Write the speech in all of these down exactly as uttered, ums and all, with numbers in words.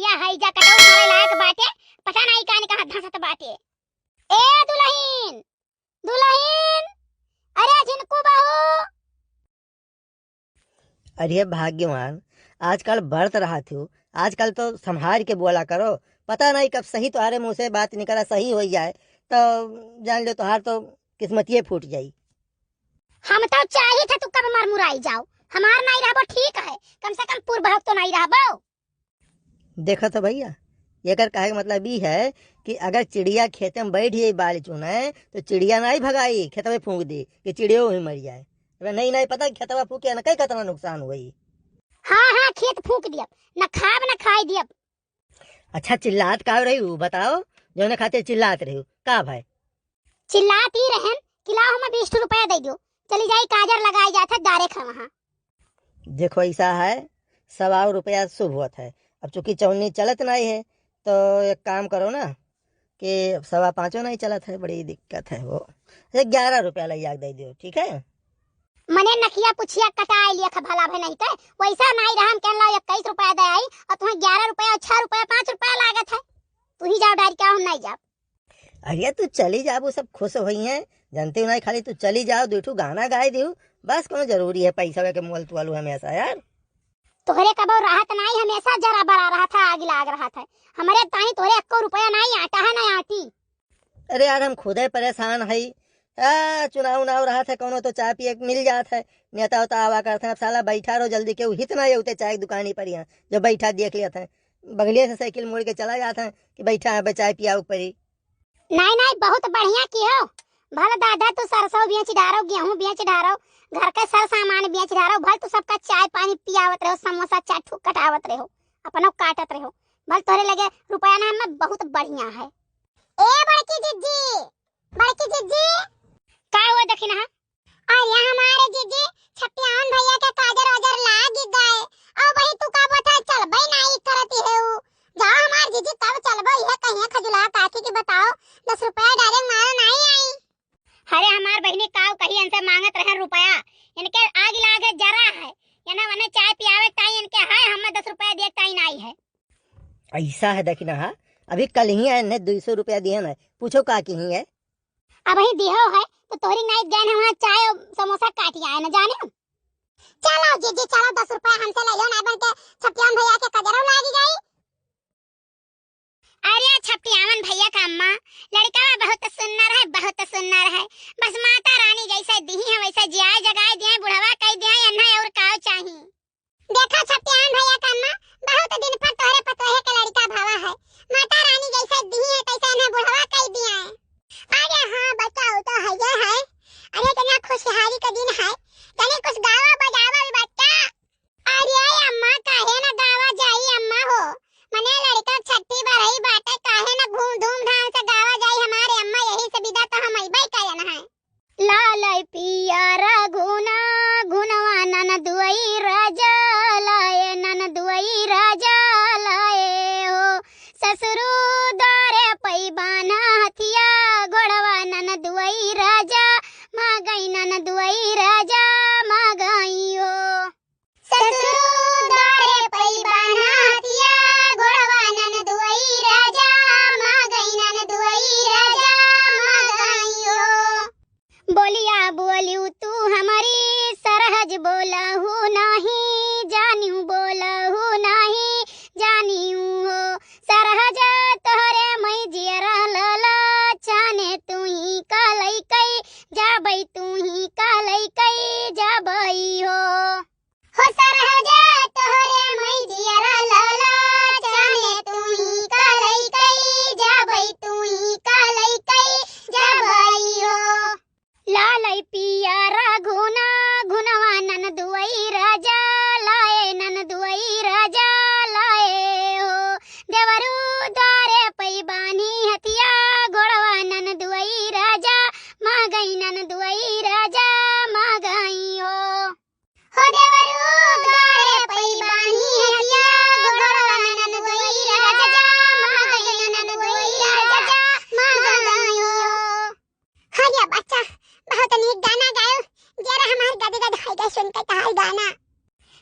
या हैजा कटऊ मारे लायक बाटे, पता नाई कान कहाँ धंसत बाटे। ए दुलहिन, दुलहिन, अरे झिनकू बहू। अरे भाग्यवान, आजकल बरत रहत हो, आजकल तो संभार के बोला करो। पता नाई कब सही तोहरे मुँह से बात निकला, सही होइ जाए तो जान लो तोहार तो किस्मतिये फूट जाई। हम तो चाहित है तू कब मरमुराई जाओ, हमार नाई रहबो ठीक है, कम से कम पूर्वहक तो नाई रहबो। देखत हो भइया, एकर कहे के मतलब ई है कि अगर चिड़िया खेते में बैठ जाई बाल चुने, तो चिड़िया नाई भगाई, खेतवे फूँक दी कि चिड़ियो ही मर जाए। अबे नहीं, नहीं पता कि खेतवा फूँके ना कई कितना नुकसान हुई। हाँ, हाँ, खेत फूँक दियब, न खाब न खाई दियब। अच्छा, चिल्लात का रही हूँ, बताओ, जौने खातिर चिल्लात रही हूँ, का भाई? चिल्लात ही रहन कि लाओ हमें बीस रुपया दे दो, चली जाई काजर लगाई जात है डारे खा वहाँ। देखो, ऐसा है, सवा रुपया शुभ होत है। अब चूंकि चौनी चलत नहीं है, तो एक काम करो ना कि सवा पाँचों नहीं चलत है, बड़ी दिक्कत है वो। ग्यारह रुपया लइया के दे दो, ठीक है? मने नकिया पुछिया कटाए लिया खा भला भे नहीं के, वैसा नहीं रहा, हम कहन लाओ इक्कीस रुपया दे आई और तुम्हें ग्यारह रुपया और छह रुपया, पाँच रुपया लागत है। तू ही जाओ डारी का, हम नहीं जाब। अरे तू चली जाबू, सब खुश होई हैं, जानते हो ना, खाली तू चली जाओ, दू ठू गाना गाए दियो, बस कौन जरूरी है पैसा के मोल तोलू हमेशा यार। तोहरे कबो राहत नाई, हमेशा जरा बरा रहा था, आग लाग रहा था। हमारे ताई तोहरे एक्को रुपया नाई, आटा है ना आटी। अरे यार, हम खुदे परेशान हई। आ, चुनाव उनाव रहा था, कौनो तो चाय पिए के मिल जात है, नेता उता आवा करते हैं। अब साला बैठा रहो, जल्दी केहू हित ना होते चाय की दुकानी पर यहाँ, जो बैठा देख लिया था, बगलिए से साइकिल मोड़ के चला जाता है कि बैठा है, चाय पियाओ परी। नाई, नाई, बहुत बढ़िया किहो। भल दादा तू सरसों बेच ढारो, गेहूं बेच ढारो, घर के सर सामान बेच ढारो, भल तू सबका चाय पानी पियावत रहो, समोसा चाट कटावत रहो, अपनो काटत रहो, भल तोहरे लगे रुपया ना हमें बहुत बढ़िया है। ए बड़की जिज्जी, बड़की जिज्जी। का हुआ दखिनहा? अरे हमारे जिज्जी, छपियान भैया के काजर वाजर लाग गए। अब वही तू का बता चलबे नाई करती है उ। जाओ हमार जिज्जी कब चलबो, यह कहिए खजुला काकी की बताओ, दस रुपया डाले मारो नाई आई। अरे हमार बहिनी काव कही इनसे मांगत रहे रुपया, इनके आग लागे जरा है, ये ना वने चाय पियावे ताई इनके है, हमें दस रुपया दे ताई नाई है। ऐसा है दखिनहा, अभी कल ही है, इन्हें दो सौ रुपया दिए ना, पूछो का की ही है। अब ही दिहो है, तो तोहरी नाई गए ना वहाँ चाय और समोसा काट आए ना जाने। चलो जिज्जी, चलो दस रुपया हमसे ले लो, ना बन के छपियान भैया के कजरो लागी जाई। अरे छपियावन भैया का अम्मा, लड़का बहुत सुंदर है, बहुत सुंदर है। बस माता रानी जैसे दिही है वैसे जियाए जगाए दिए, बुढ़वा कह दिए, अन्ना और का चाही। देखा छपियान भैया का अम्मा, बहुत दिन पर तोहरे पतोहे के लड़का भावा है। माता रानी जैसे दिही है तैसे इन्हें बुढ़वा कह दिया है। अरे हाँ बच्चा, वो तो है ये है। अरे तना खुशहाली का दिन है, तने कुछ गावा बजावा भी बच्चा।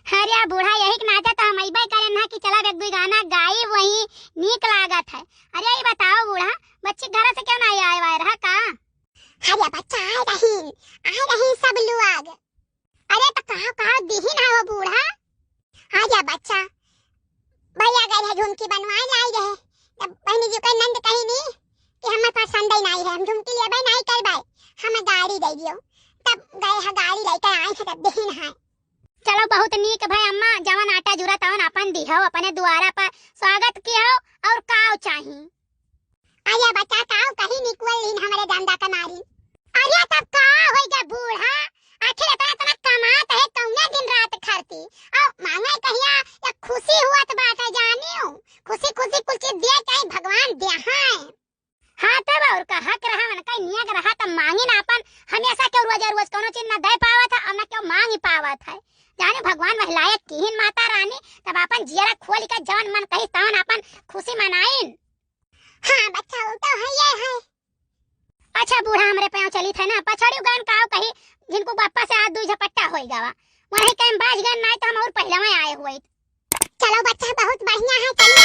अरे बूढ़ा, यही के नाते तो हम अइबे करेन ना कि चलब एक दुई गाना गाई, वही नीक लागत है। अरे ई बताओ बूढ़ा, बच्ची घर से क्यों ना आए वाए रहा का? अरे बच्चा, आए रही, आए रही सब लोग। अरे तो कहाँ कहाँ दिहिन है वो बूढ़ा? आजा बच्चा, भैया गए रहे झुमकी बनवाए लाई रहे, तब बहनी जी के नंद कही नी कि हमें पसंद ही नहीं है, हम झुमकी लेबे नहीं करबे, हमें गाड़ी दे दियो। तब गए है गाड़ी लेके आए हैं, तब दिहिन है। चलो बहुत नीक भाई अम्मा, जवन आटा जुरा तवन अपन दिहो, अपने दुआरा पर स्वागत किहो और काव चाही। अरे बच्चा, काव कहीं निकुल लीन हमरे डंडा के मारी। अरे तब का होई गे बूढ़ा, आखिर इतना इतना कमात है कौने दिन रात खरती, और मांगे कहिया या खुशी हुआ तो बात है जानियो, खुशी खुशी कुछ चीज दिया चाहे भगवान दे हैं। हाँ तब और का हक रहा, उनका नियत रहा तब मांगी ना अपन, हमेशा क्यों रोज रोज कोनो चीज ना दे पावत है और ना क्यों मांग ही पावत है। जाने भगवान वह लायक किहिन माता रानी, तब अपन जियरा खोल के जवन मन कही तवन अपन खुशी मनाइन। हाँ बच्चा, वो तो है ये है। अच्छा बूढ़ा, हमरे पाँव चलित है ना, पछड़ियो गन काव कही, जिनको बापा से आज दुई झपट्टा होई गवा, वही टाइम बाज गन, नहीं तो हम और पहले में आए हुए। चलो बच्चा, बहुत बढ़िया है, चलो